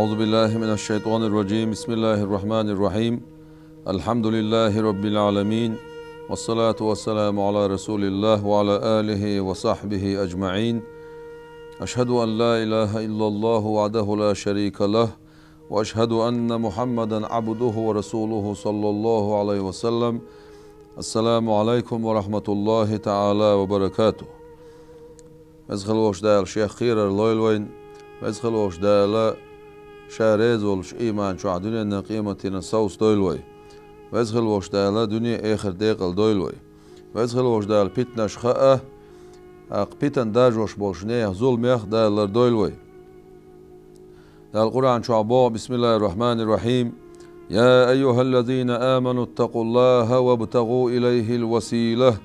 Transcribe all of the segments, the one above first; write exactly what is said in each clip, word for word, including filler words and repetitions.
أعوذ بالله من الشيطان الرجيم. بسم الله الرحمن الرحيم. الحمد لله رب العالمين. والصلاة والسلام على رسول الله وعلى آله وصحبه أجمعين. أشهد أن لا إله إلا الله وحده لا شريك له، وأشهد أن محمدا عبده ورسوله صلى الله عليه وسلم. السلام عليكم ورحمة الله تعالى وبركاته. Веза хила волчу Дала Шех кхерар лойла вайна. Веза хила волчу Дала Ша реза волчу ийман чохь дуьненна къематдийнна совцадойла вай. Веза хила волчу Дала дуьне а, эхарт а декъала дойла вай. Веза хила волчу Дала питанаш хаа, тӀаккха питана даржош болчу нехан зуламех Дала лардойла вай. Дала Къуръан чохь боху: بسم الله الرحمن الرحيم. يا أيها الذين آمنوا اتقوا الله وابتغوا إليه الوسيلة.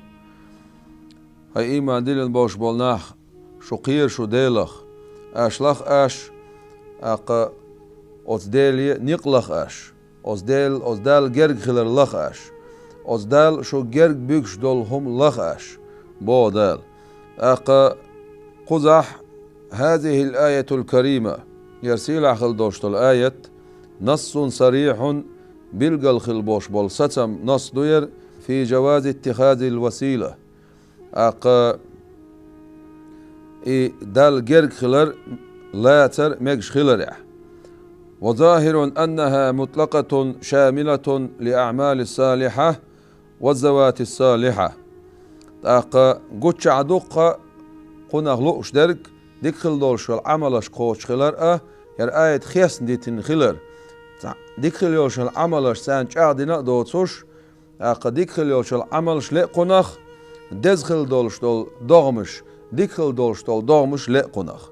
ХӀай ийман диллина болуш болу нах, шу кхера шу Делах, аш лаха аш, тӀаккха оцу Деле некъ лаха аш, оцу Дел-, оцу Далла герга хилар лаха аш, оцу Далла шу герга буьгуш долу хӀума лаха аш, боху Дала. ТӀаккха кхузахь: هذه الآية الكريمة, яра сийлахь хила долуш долу аят, نص صريح, билггал хила болуш болу сацам, насс ду яра, في جواز اتخاذ الوسيلة, тӀаккха и Далла герга хилар лацар мегаш хиларехь. وظاهر أنها مطلقة شاملة للأعمال الصالحة والذوات الصالحة. ТӀаккха гуччахь дуккха кхунах лууш дерг дика хила долуш йолу Ӏамалаш кхочуш хилар а, яра аят хестна дитина хилар. Цхьа дика хила йолуш йолу Ӏамалаш царна чӀагӀдина а доцуш, тӀаккха дика хила йолчул Ӏамалш леа кхунах, деза хила долуш долу догӀмаш, дика хила долуш долу догӀмаш леа кхунах.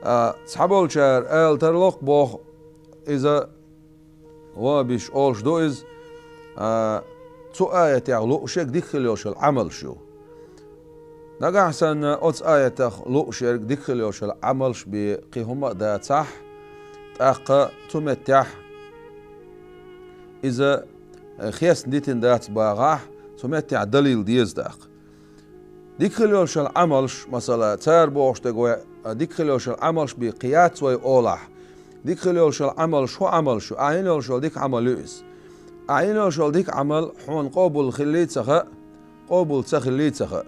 А, цхьаболчара ала тарло-кх боху, иза вахӀабиш олуш ду иза, а, цу аятехь лууш ерг дика хила йолчул Ӏамалш ю. Нагахь санна оцу аятах лууш ерг дика хила йолчул Ӏамалш бен кхин хӀума а дацахь, тӀаккха цу меттехь иза, э, хестна дитина дац бахахь, цу меттехь далил деза тӀаккха. Дика хила йолчул Ӏамалш, масала, цара бохуш дерг вай, а, дика хила йолчул Ӏамалш бен кхин яц вай олахь, дика хила йолчул Ӏамалш хӀун Ӏамалш ю, ахь йина йолуш йолу дика Ӏамал ю иза. Ахь йина йолуш йолу дика Ӏамал хьуна къобал хиллий а ца хаьа, къобал ца хиллий а ца хаьа.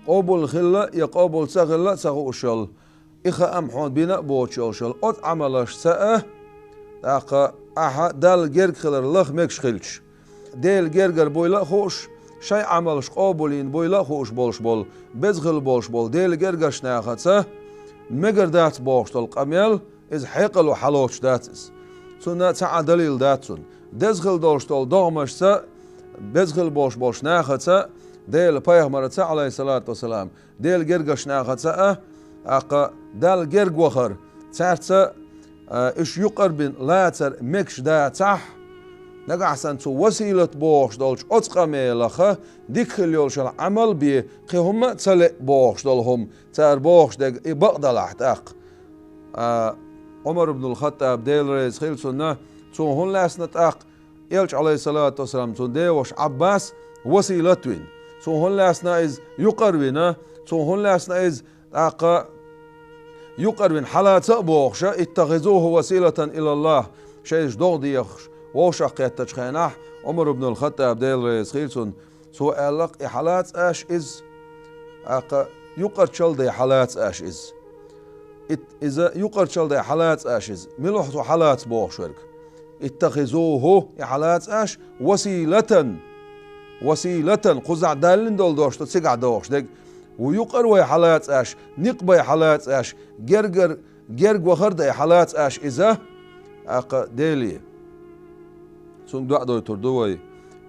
Къобал хилла я къобал ца хилла а ца хууш йолу, и хаам хьуна бина а боцуш йолуш йолу оцу Ӏамалшца а, тӀаккха ахьа Далла герга хилар лаха мегаш хилча, Делан гергара буйла а хууш, шайн Ӏамалш къобалйина буйла а хууш болуш болу, беза хила болуш болу Делан гергарчу нахаца мегар дац бохуш долу къамел, иза хьекъало хьалоцуш дац иза. Цунна цхьа а далил дац цунна. Деза хила долуш долу догӀмашца, беза хила болуш болчу нахаца, Делан пайхамарца, Ӏалайхиссалату вассалам, Делан гергарчу нахаца а, тӀаккха Далла герга вахар, цаьрца, а, уьш юкъара бина лацар мегаш дацахь, нагахь санна цу василат бохуш долчу оцу къамелаха дика хила йолчул Ӏамал бен кхин хӀума а ца леа бохуш долу хӀума, цара бохуш дерг и бакъ далахь тӀаккха. А, Ӏумар ибн ал-Хаттаб, Дела реза хила цунна, цо хӀунда лаьцна тӀаккха Элча, Ӏалайхиссалату вассалам, цуьнан деваша Ӏаббас василат вина. Цо хӀунда лаьцна иза юкъара вина, цо хӀунда лаьцна иза тӀаккха юкъара вина хьалаца а бохуша, اتخذوه وسيلة إلى الله, шайша догӀа дехаш вовшах кхеттачу хенахь, Ӏумар ибн ал-Хаттаб, Дела реза хила цунна, цо аьлла-кх, и хьалаца аш иза, тӀаккха юкъарчалла дай хьалаца аш иза. Ит-, иза юкъарчалла дай хьалаца аш иза. Мила ву цо хьалаца бохуш верг? اتخذوه, и хьалаца аш, وسيلة. وسيلة, кхузахь даллина долу дош ду цигахь дохуш дерг. Ву юкъара вай хьалаца аш, некъ бай хьалаца аш, гергар-, герга вахар дай хьалаца аш иза, тӀаккха Деле. Цунга доӀа дойтур ду вай,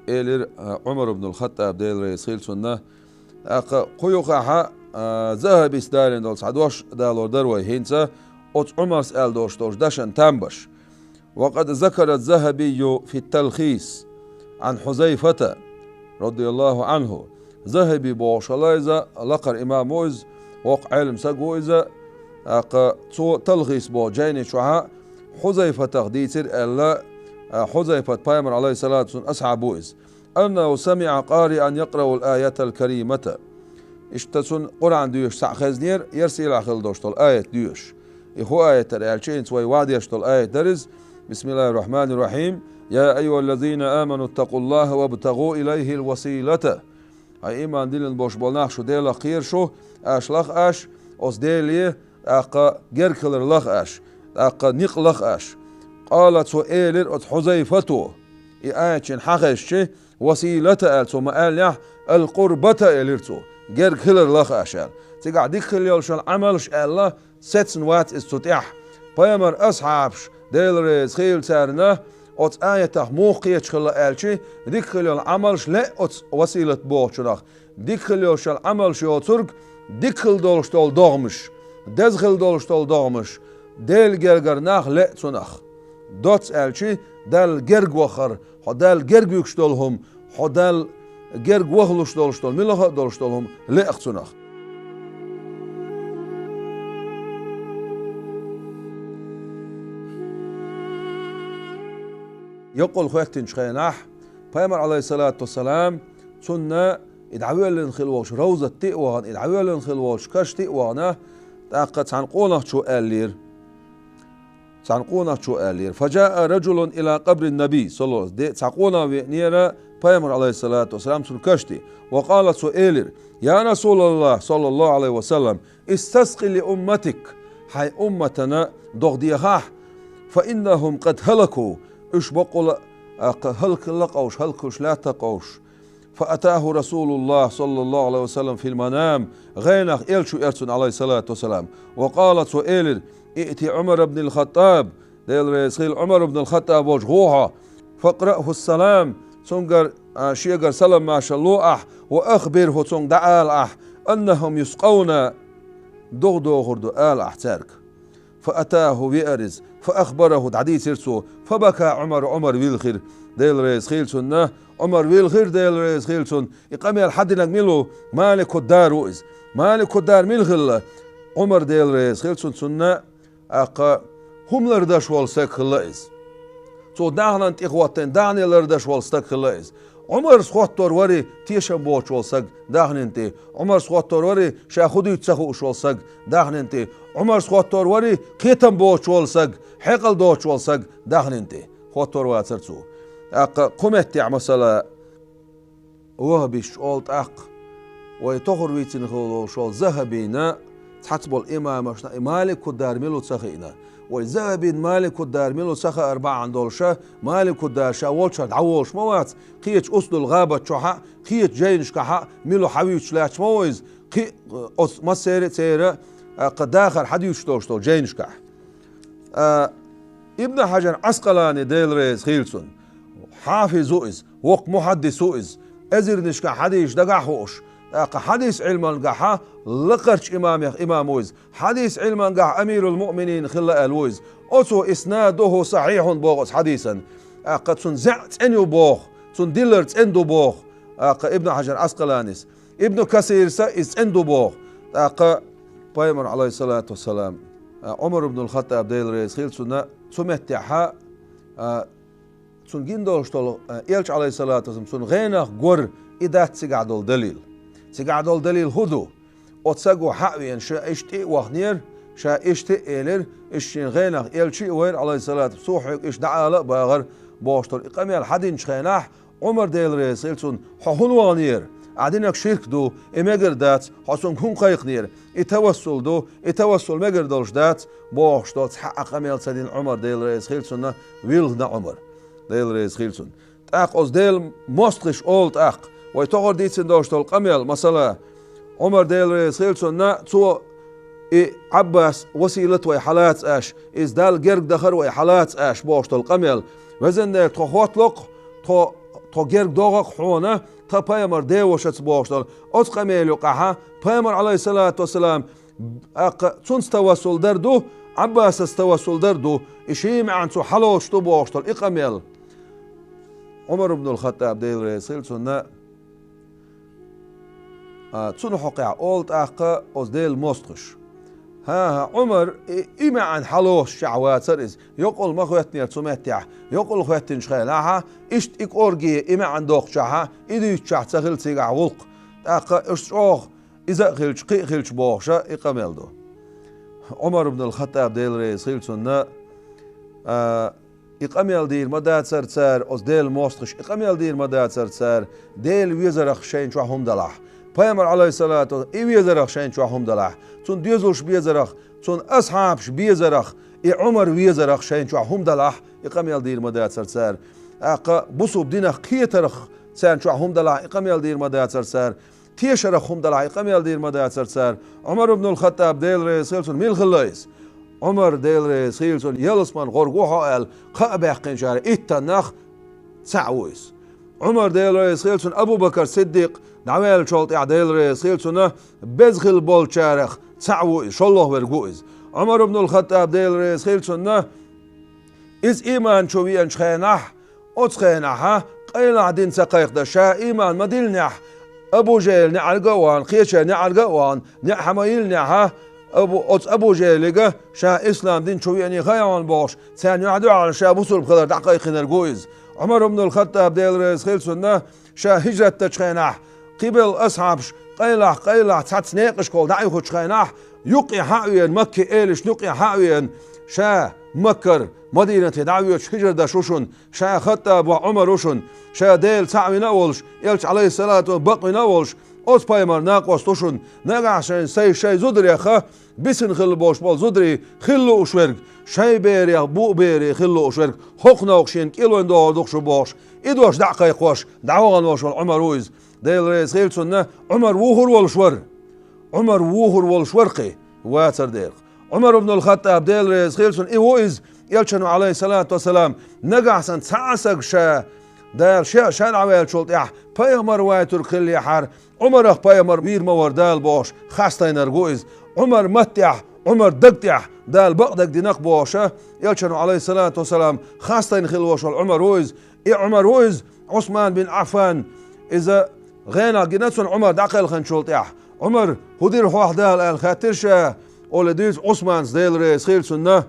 элира, а, Ӏумар ибн ал-Хаттаб, Дела реза хила цунна. ТӀаккха кху юкъахьа, а, Захабис далийна долу цхьа дош далор дара вай хӀинца, оцу Ӏумарс аьлла долуш долчу дашан там беш. وقد ذكر الذهبي في التلخيص عن حذيفة رضي الله عنه. Захаби бохуш хилла иза, лакхара имам ву иза, воккха Ӏелам саг ву иза, тӀаккха цо Талхис боху жайни чохьа Хьузайфатах дийцира аьлла, а, Хьузайфат пайхамар, Ӏалайхиссалату вассалам, асхьаб ву иза. أنه سمع قارئا يقرأ الآية الكريمة. Иштта цунна Къуръан доьшуш цхьаъ хезнера, яра сийлахь хила долуш долу аят доьшуш. И хӀун аят дара аьлча, хӀинца вай ваьдеш долу аят дара иза. Бисмиллахир-рахманир-рахим. Я айюхаллазина аману ттакъуллаха вабтагӀу илайхил василата. Хьай иман диллина болуш болу нах, шу Делах кхера шу, аш лаха аш, оцу Деле, тӀаккха герга хилар лаха аш, тӀаккха никъ лаха аш. Къала, цо элира оцу Хьузайфато, и аят шена хьахезча, василата аьлла цо ма аьллехь, ал-къурбата элира цо, герга хилар лаха аш аьлла. Цигахь дика хила йолуш йолу Ӏамалш аьлла, сецна вац иза цу тӀехь. Пайхамар асхьабаш, Дела реза хийла царна, оцу аятах муха кхеташ хилла аьлча, дика хила йолу Ӏамалш лаьа оцу василат бохучунах. Дика хила йолуш йолу Ӏамалш йоцург, дика хила долуш долу догӀмаш, деза хила долуш долу догӀмаш, Делан гергара нах лаьа цунах. Доцца аьлча, Далла герга вахар, хьо Далла герга вуьгуш долу хӀума, хьо Далла герга вахалуш долуш долу, муьлхха а долуш долу хӀума лаьа цунах. Йокъал хӀоьттинчу хенахь, Пайхамар, Ӏалайхиссалату вассалам, цунна и дӀавоьллина хила волчу равзатте а вахана, и дӀавоьллина хила волчу каште а вахана, тӀаккха цхьана къонахчо аьллера. Цхьана къонахчо аьллера: «Фаджаа раджулун ила къабрин наби», саллаллаху алейхи ва саллям. Де, цхьа къонах веанера Пайхамар, Ӏалайхиссалату вассалам, цуьнан каште. «Ва къала», цо элира: «Я Расулаллах, саллаллаху алейхи ва саллям, истаскъи ли умматик, хьайн умматана догӀа дехахь, фа иннахум къад хӀалаку, уьш бакъволу а хӀаллакьхилла-кх уьш, хӀаллакьхуьлуш лаьтта-кх уьш». Фа атаху Расулуллах, саллаллаху алейхи ва саллям, фил манам, гӀенах элча веара цунна, Ӏалайхиссалату вассалам. Ва къала, цо элира: «Иъти Ӏумар ибн ал-Хаттаб», Дела реза хила, Ӏумар ибн ал-Хаттаб волчу гӀо хьо, «факъраъху салам», цуьнгара, а, шегара салам-маршалла ло ахь, «ва ахбирху», цуьнга дӀаала ахь, «аннахум юскъавна», догӀа дохур ду ала ахь цаьрга. Фа атаху, веара иза, фа ахбараху, дӀадийцира цо, фа бака Ӏумар, Ӏумар вилхира, Дела реза хила цунна, Ӏумар вилхира, Дела реза хила цунна. И къамел хьан динарг мила ву? Малику дар ву иза. Малику дар мила хилла? Ӏумар, Дела реза хила цунна, цунна, тӀаккха, хӀума лардеш волу стаг хилла иза. Цо даханан тӀе хӀоттийна, дахане лардеш волу стаг хилла иза. Ӏумарс хӀоттор варий, тешам боцуш волу стаг даханин тӀе. Ӏумарс хӀоттор варий, ша хӀун дуьйцу ца хууш волу стаг даханин тӀе. Ӏумарс хӀоттор варий, кхетам боцуш волу стаг, хьекъал доцуш волу стаг даханин тӀе. ХӀоттор вацара цо. ТӀаккха кху меттехь, масала, вахабисташ олу тӀаккха, вай тохара вийцина хила волуш волу Захабина, цхьацца болу имамашна и Малику дар мила ву ца хиъна. Вай Захабин Малику дар мила ву ца хаар бахьана долуша, Малику дар ша волчара дӀаволуш ма вац, кхечу Усдул-ГӀабат чохьа, кхечу жайнашкахьа мила ву хьан вуьйцуш лаьтташ ма ву иза, кхин а, оцу массеран а церан а, кху дахар хьан дуьйцуш долуш долу жайнашкахь. А, Ибн Хьаджар Ӏаскъалани, Дела реза хила цунна, хьафиз ву иза, воккха мухьаддис ву иза, эзарнашкахь хьадисаш дагахь хууш, тӀаккха хьадис Ӏилмангахьа лакхарчу имамех имам ву иза, хьадис Ӏилмангахь амирул-муъминин хилла аьлла ву иза. Оцо иснадуху сахьихьун боху оцу хьадисан. ТӀаккха цуьнан зӀе цӀена ю боху, цуьнан дилар цӀена ду боху, тӀаккха Ибн Хьаджар Ӏаскъаланис. Ибн Касирса иза цӀена ду боху. ТӀаккха Пайхамар, Ӏалайхиссалату вассалам, а, Ӏумар ибн ал-Хаттаб, Дела реза хила цунна, цу меттехьа, а, цунна гина долуш долу, а, элча, Ӏалайхиссалату вассалам, цунна гӀенах гора, и дац цигахь долу далил. Цигахь долу далил хӀун ду? Оцу саго хьа а веана, ша иштта тӀе а вахнера, ша иштта а элира, иштта шена гӀенах элча а вайра, Ӏалайхиссалату, цо хьоьга иштта дӀаала а бахара, бохуш долу и къамел хьан динчу хенахь, Ӏумар, Дела реза хила цунна, хьо хӀунда вахнера? Ахь динарг ширк ду, и мегар дац, хьо цуьнга хӀунда кхайкхинера? И тавассул ду, и тавассул мегар долуш дац, бохуш долу цхьа а къамел ца дина Ӏумар, Дела реза хила цунна, вилхина Ӏумар, Дела реза хила цунна. ТӀаккха оцу Делан мостагӀаша олу тӀаккха, вай тохара дийцина долуш долу къамел, масала, Ӏумар, Дела реза хила цунна, цо и Ӏаббас василат вай хьалаца аш, иза Далла герга дахар вай хьалаца аш бохуш долу къамел. Везан Дела, тхо хӀоттало-кх, тхо, тхо герга догӀа-кх хьуна, тхан пайхамар девашаца бохуш долу. Оцу къамел юкъахьа пайхамар, Ӏалайхиссалату вассалам, тӀаккха цунца тавассул дар ду, Ӏаббасаца тавассул дар ду, и шен маьӀна цо хьалоцуш ду бохуш долу и къамел. Ӏумар ибн ал-Хаттаб, Дела реза хила цунна, а, цунна хьокхехь олу тӀаккха оцу Делан мостагӀаша. ХӀан-хӀа, Ӏумар и, и маьӀна хьалоцуш чохь вацара иза. Йокъал ма хоьттинера цу меттехь. Йокъал хоьттинчу хенахьа, иштта и кӀорге и маьӀна доккхучохьа, и дуьйцучохь ца хила цигахь гӀуллакх. ТӀаккха уьш чӀогӀа иза а хилча, кхин а хилча бохуша и къамел ду. Ӏумар ибн ал-ХаттӀаб, Дела реза хила цунна, а, и къамел дийр ма дацар цара, оцу Делан мостагӀаша и къамел дийр ма дацар цара, Делан везарах шайна чохь хӀума далахь. Пайхамар, Ӏалайхиссалату, и везарах шайна чохь хӀума далахь. Цунна доьзалш безарах, цунна асхьабаш безарах, и Ӏумар везарах шайна чохь хӀума далахь, и къамел дийр ма дацар цара. ТӀаккха бусулба динах кхетарах царна чохь хӀума далахь, и къамел дийр ма дацар цара. Тешарах хӀума далахь, и къамел дийр ма дацар цара. Ӏумар ибн ал-ХаттӀаб, Дела реза хила цунна, мила хилла иза? Ӏумар, Дела реза хила цунна, ялсаманин гӀоргва хьо аьлла, кхаъ баьккхинчара иттаннах цхьаъ ву иза. Ӏумар, Дела реза хила цунна, Абу Бакр Сиддикъ дӀаваьллачул тӀаьхьа, Дела реза хила цунна, беза хилла болчарах цхьаъ ву иза, шолгӀа верг ву иза. Ӏумар ибн ал-ХаттӀаб, Дела реза хила цунна, иза ийман чу веанчу хенахь, оцу хенахь, къайлахь дин ца кхайкхадеш, ша ийман ма диллинехь, Абу ЖахӀил неӀарга а вахана, кхечеран неӀарга а вахана, неӀ хьа ма йиллинехь, Абу, оцу Абу ЖахӀилига ша ислам дин чу веаний хаьий хьуна бохуш, царна юьхь дуьхьал ша бусулба хилар дӀакхайкхинарг ву иза. Ӏумар ибн ал-ХаттӀаб, Дела реза хила цунна, ша хӀижрат дечу хенахь, кхибелла асхьабаш къайлахь-къайлахь цхьацца некъашкахула дӀаихучу хенахь, юккъе хьа а веана, Макке элашна юккъе хьа а веана, ша Маккара Мадинате дӀа а воьдуш хӀижра деш ву шуна, ша ХаттӀабан воӀ Ӏумар ву шуна, ша Дела цхьаъ вина а волуш, Элча, Ӏалайхиссалату, бакъвина а волуш, оцу пайхамаран накъост ву шуна, нагахь шайн сай шайн зударех бисина хилла болуш болу зударий хила лууш верг, шайн берех буо бере хила лууш верг, хӀокху новкъа шена кӀелвайн догӀур ду-кх шу бохуш, и дош дӀа а кхайкхош, дӀавахана волуш волу Ӏумар ву иза. Дела реза хила цунна, Ӏумар вухур волуш вара. Ӏумар вухур волуш вара кхин, вацар дера. Ӏумар ибн ал-ХаттӀаб, Дела реза хила цунна, и ву иза, Элчано, Ӏалайхиссалату вассалам, нагахь санна цхьа а саг ша, Дала ша, ша дӀаваьллачул тӀаьхьа пайхамар вайтург хиллехьара, Ӏумарах пайхамар вийр ма вара Дала бохуш, хастийнарг ву иза. Ӏумар маттехь, Ӏумар даг тӀехь Дала бакъдерг дина-кх бохуша, Элчано, Ӏалайхиссалату вассалам, хастийна хилла волуш волу Ӏумар ву иза. И Ӏумар ву иза, Ӏусман бин Ӏаффан, иза гӀенах гина цунна Ӏумар дӀакхелхинчул тӀаьхьа. Ӏумар, хӀун дира хьох Дала аьлла хаьттира ша, олий дуьйцу Ӏусманца, Дела реза хила цунна.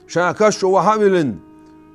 Ша каш чу вахьа а виллина,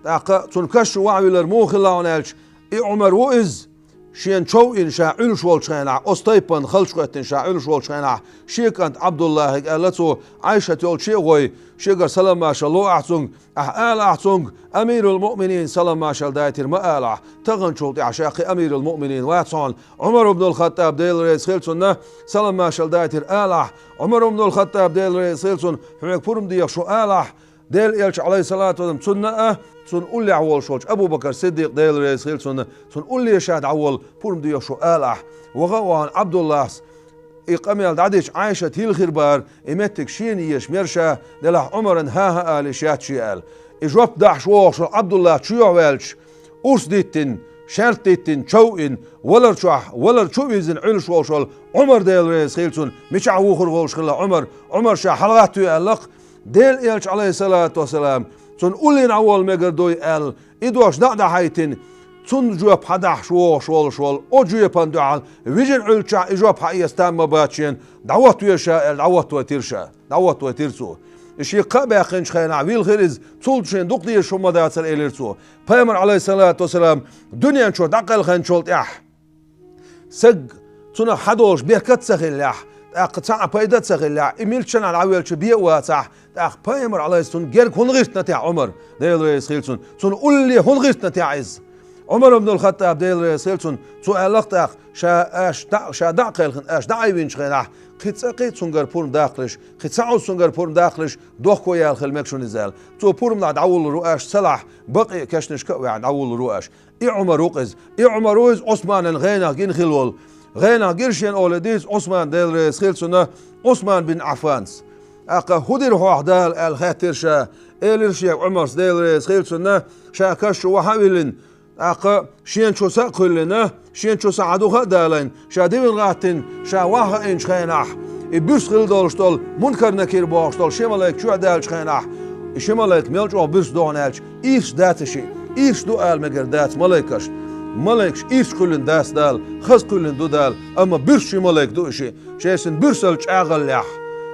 тӀаккха цунна каш чу вахьа виллар муха хилла хьуна аьлча, и Ӏумар ву иза, шена чов йина ша Ӏуьллуш волчу хенахь, оцу тайпана халчу хӀоьттина ша Ӏуьллуш волчу хенахь, шен кӀант Ӏабдуллахьига аьлла цо, Ӏайшат йолчу а гӀой, шегара салам-маршалла ло ахь цуьнга, ахь ала ахь цуьнга, амирул-муъминин салам-маршалла дайтира ма ала ахь, таханчул тӀаьхьа ша кхин амирул-муъминин вац хьуна, Ӏумар ибн ал-ХаттӀаб, Дела реза хила цунна, салам-маршалла дайтира ала ахь, Ӏумар ибн ал-ХаттӀаб, Дела реза хила цунна, хьоьга пурба деха шу ала ахь, Делан Элча, Ӏалайхиссалату вассалам, цунна а, цунна уллехь волуш волчу Абу Бакр Сиддикъ, Дела реза хила цунна, цунна улле ша дӀаволла пурба деха шу ала ахь. Ваха а вахана Ӏабдуллахьс и къамел дӀадича, Ӏайшат йилхира бара, и меттиг шена езаш мера ша, делахь Ӏумаран хӀан-хӀа ала йиш яц шен аьлла. И жоп дахьаш вогӀуш волу Ӏабдуллахь чу юьхьа ваьлча, урс диттина, шаьртта диттина, чов йина, валар чохь, валар чу а вирзина Ӏуьллуш волуш волу Ӏумар, Дела реза хила цунна, мичахь вухур волуш хилла Ӏумар, Ӏумар ша хьалагӀаттаве аьлла-кх, Делан Элча, Ӏалайхиссалату вассалам, цунна улле дӀаволла мегар дуй аьлла, и дош дӀа а дӀахьайтина, цунна жоп хьадахьаш вогӀуш волуш волу, оцу жоьпана дуьхьал, вижина Ӏуьллучохь и жоп хьаэца там ма бац шена, дӀахӀотта веза ша аьлла, дӀахӀоттавайтира ша, дӀахӀоттавайтира цо. И шен кхаъ баьккхинчу хенахь вилхира иза, цул шена дукха дезаш хӀума ма дацара, элира цо. Пайхамар, Ӏалайхиссалату вассалам, дуьнен чуьра дӀакхелхинчул тӀаьхьа, саг цунах хьадолуш беркат а ца хиллехь, тӀаккха цхьа а пайда а ца хиллехь, и милчанахь дӀавелча бен а вацахь, тӀаккха пайхамар, Ӏалайхиссалам, цунна герга хӀунда гӀиртина техьа Ӏумар, Дела реза хила цунна, цунна улле хӀунда гӀиртина техьа иза? Ӏумар ибн ал-ХаттӀаб, Дела реза хила цунна, цо аьлла-кх тӀаккха, ша аша дӀа, ша дӀа а кхелхина, аша дӀа а айвинчу хенахь, кхин цкъа а кхин цуьнгара пурба даккхалаш, кхин цхьа а цуьнгара пурба даккхалаш, дохко яьлла хила мега шуна иза аьлла. Цо пурба нах дӀавуллур ву аша, ца лахь, бакъ а кешнашка а ваьхьна дӀавуллур ву аша. И Ӏумар ву-кх иза. И Ӏумар ву иза Ӏусманан гӀенах гина хилла волу. ГӀенах гира шена олий дийца Ӏусман, Дела реза хила цунна, Ӏусман бин Ӏаффанс. ТӀаккха хӀун дира хьох Дала аьлла хаьттира ша, элира шега Ӏумарс, Дела реза хила цунна, ша каш чу вахьа а виллина, тӀаккха шена чу са а кхуьллина, шена чу са хьан духа а далийна, ша дивина гӀаттина, ша вахьа а хиъначу хенахь, и буьрса хила долуш долу Мункар Накир бохуш долу ши малайк чоьхьа даьллачу хенахь, и ши малайк мел чӀогӀа буьрса ду хьуна аьлча, ирча дац и шиъ, ирча ду ала мегар дац малайкашна. Малайкаш ирча кхуьллина дац Дала, хаза кхуьллина ду Дала, амма буьрса ши малайк ду и шиъ. Шайшинна буьрсалла чӀагӀаллехь,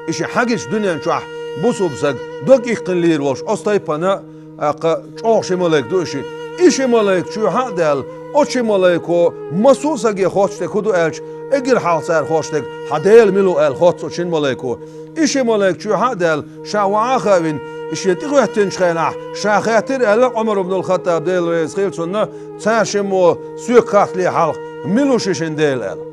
и шиъ хьагича дуьнен чохь бусулба саг дог иккхина лийр волуш оцу тайпана, тӀаккха чӀогӀа ши малайк ду и шиъ. И ши малайк чоьхьа а даьлла, оцу ши малайко массо а саге хоттуш дерг хӀун ду аьлча, Эггара хьалха цара хош дерг, хьан Дела мила ву аьлла хоц оцу шина малайко. И ши малайк чоьхьа а даьлла, ша вахьа а хаавина, и шен тӀехӀоьттинчу хенахь, ша хаьттира аьлла Ӏумар ибн ал-Хаттаб, Дела реза хила цунна, цара шиммо соьга хаттале хьалха, мила ву ши шина Дела аьлла.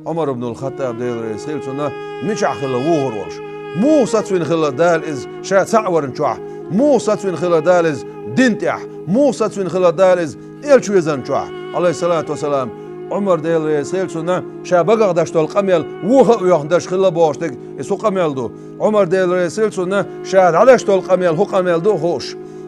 Ӏумар ибн ал-Хаттаб, Дела реза хила цунна, мичахь хилла вухур волуш. Муха сацвина хилла Дала иза ша цхьаъ варна чохь? Муха сацвина хилла Дала иза дин тӀехь? Муха сацвина хилла Дала иза элча везарна чохь, Ӏалайхиссалату вассалам? Ӏумар, Дела реза хила цунна, ша багах даш долу къамел вуха а воьхна даш хилла бохуш дерг, иза хӀун къамел ду? Ӏумар, Дела реза хила цунна, ша дӀадаш долу къамел хӀун къамел ду а хууш,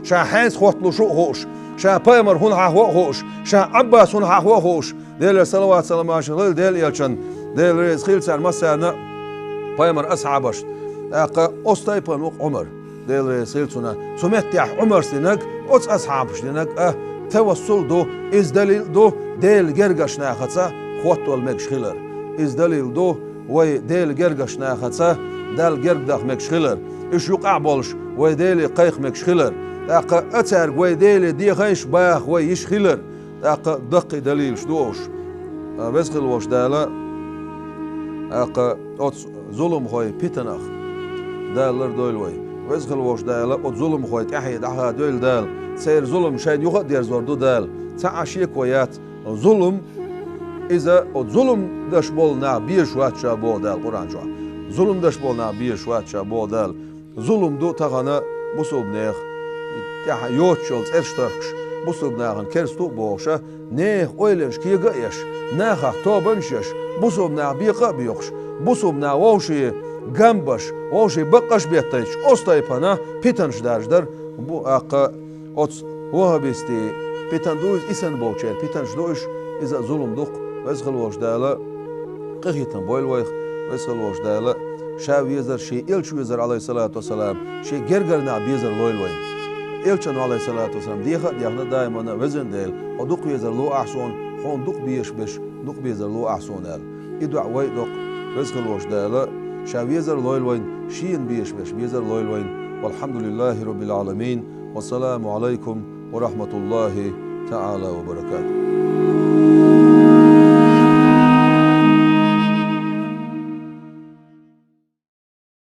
ша хьенца хотталуш ву а хууш, ша пайхамар хӀунда хьахаво а хууш, ша Ӏаббас хӀунда хьахаво а хууш, Делера салават-салам аш хила Делан элчанна, Дела реза хила царна массарна а, пайхамар асхьабашна. ТӀаккха оцу тайпана ву-кх Ӏумар. Дела реза хила цунна. Цу меттехь Ӏумарс динарг, оцу асхьабаш динарг а тавассул ду, иза далил а ду, Делан гергарчу нахаца хоттавала мегаш хилар. Иза далил ду, вай Делан гергарчу нахаца Далла герга даха мегаш хилар. Уьш юкъахь а болуш, вай Деле кхайкха мегаш хилар. ТӀаккха а цаьрга вай Деле дехайш баха вай йиш хилар. ТӀаккха даккхий далилаш ду уьш. Веза хила волчу Дала, тӀаккха оцу зуламхойн питанах Дала лардойла вай. Веза хила волчу Дала оцу зуламхойн тӀаьхье дӀахадойла Дала. Церан зулам шайна юха а дерзор ду Дала. Цхьа а шеко яц. Зулам, иза оцу зулам деш болу нах безаш вац ша боху Дала Къуръан чохь. Зулам деш болу нах безаш вац ша боху Дала. Зулам ду тахана бусулбанех тӀехь йоцуш йолу цӀераш тархкаш, бусулба нахана керста ву а бохуша, нехан ойланаш кега а еш, нахах тобанаш еш, бусулба нах бекъа а боькъуш, бусулба нах вовшийн гам беш, вовшийн баккъаш а беттайчу оцу тайпана питанаш даржадар бу, тӀаккха оцу ваххабистийн питан ду иза, и санна болчеран питанаш ду уьш, иза а зулам ду-кх. Веза хила волчу Дала къинхетам бойла вайх, Веза хила волчу Дала ша везар, шен элча везар, Ӏалайхиссалату вассалам, шен гергара нах безар лойла вайна. Элчано, Ӏалайхиссалату вассалам, деха а дехна даимана: «Везан Дела, хьо дукха везар ло ахь суна, хьуна дукха безаш берш дукха безар ло ахь суна», – аьлла. И доӀа вай а до-кх. Веза хила волчу Дала ша везар лойла вайна, шена безаш берш безар лойла вайна. Валхьамдулиллахи роббил Ӏаламин. Вассаламу Ӏалайкум ва рахьматуллахи таӀала ва баракатух.